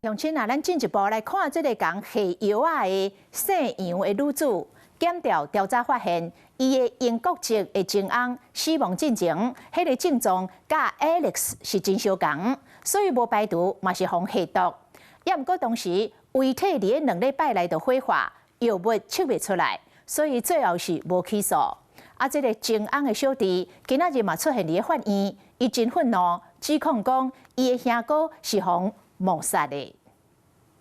鄉親啊，咱進一步來看這个共下藥仔的姓楊的女子，檢調調查發現，伊的英國籍的情翁死亡進前，彼个症狀佮 Alex 是真相仝，所以無排除嘛是予下毒。也毋過當時遺體佇咧2禮拜內就火化，藥物測袂出來，所以最後是無起訴。啊，這个情翁的小弟今仔日嘛出現佇咧法院，伊真憤怒，指控講伊的兄哥是予謀殺的。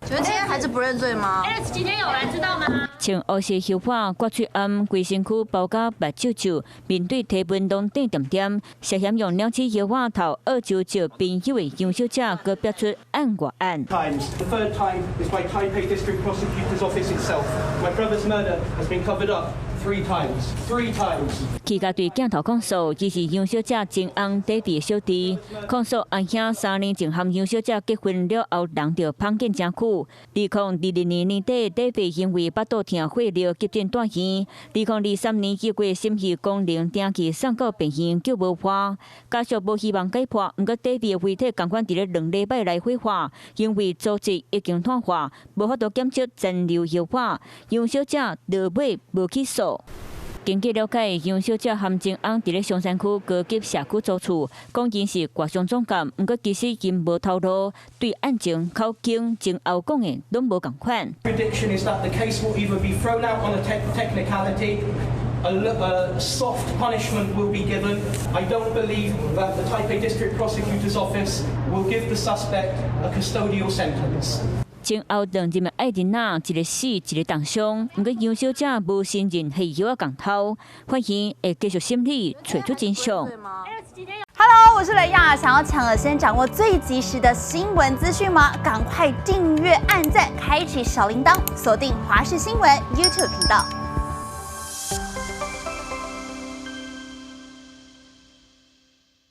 請問今天還是不認罪嗎？Alex 今天有來知道嗎？穿烏色袖袢，掛喙罨，規身軀包甲目睭睭，面對提問攏點點點，涉嫌用鳥鼠藥仔投澳洲籍朋友的楊小姐，閣逼出案外案。 Times. The third time is by Taipei District Prosecutor's Office itself. My brother's murder has been covered up three times. Three times. 起家對鏡頭控訴，伊是楊小姐情翁 David 小弟。控訴阿兄3年前和楊小姐結婚了後，人就芳見誠久。2022年年底，David 因為腹肚疼血尿急診住院。2023年1月，心肺功能定期送到病院救無活，家屬無希望解剖。毋過 David 的遺體仝款佇咧2禮拜內火化，因為組織已經炭化，無法度檢測殘留藥仔。楊小姐落尾無起訴。根據了解，楊小姐和情翁佇咧松山區高級社區租厝，講𪜶是外商總監，毋過其實𪜶無頭路，對案情口供前後講的攏無仝款。 Prediction is that the case will either be thrown out on a technicality, a soft punishment will be given. I don't believe that the Taipei District Prosecutor's Office will give the suspect a custodial sentence. 前後兩任的愛人仔，一个死，一个重傷。毋過楊小姐無承認下藥仔共偷，法院會繼續審理，揣出真相。 Hello，我是雷亞，想要搶先掌握最及時的新聞資訊嗎？趕快訂閱、按讚、開啟小鈴鐺，鎖定華視新聞 YouTube 頻道。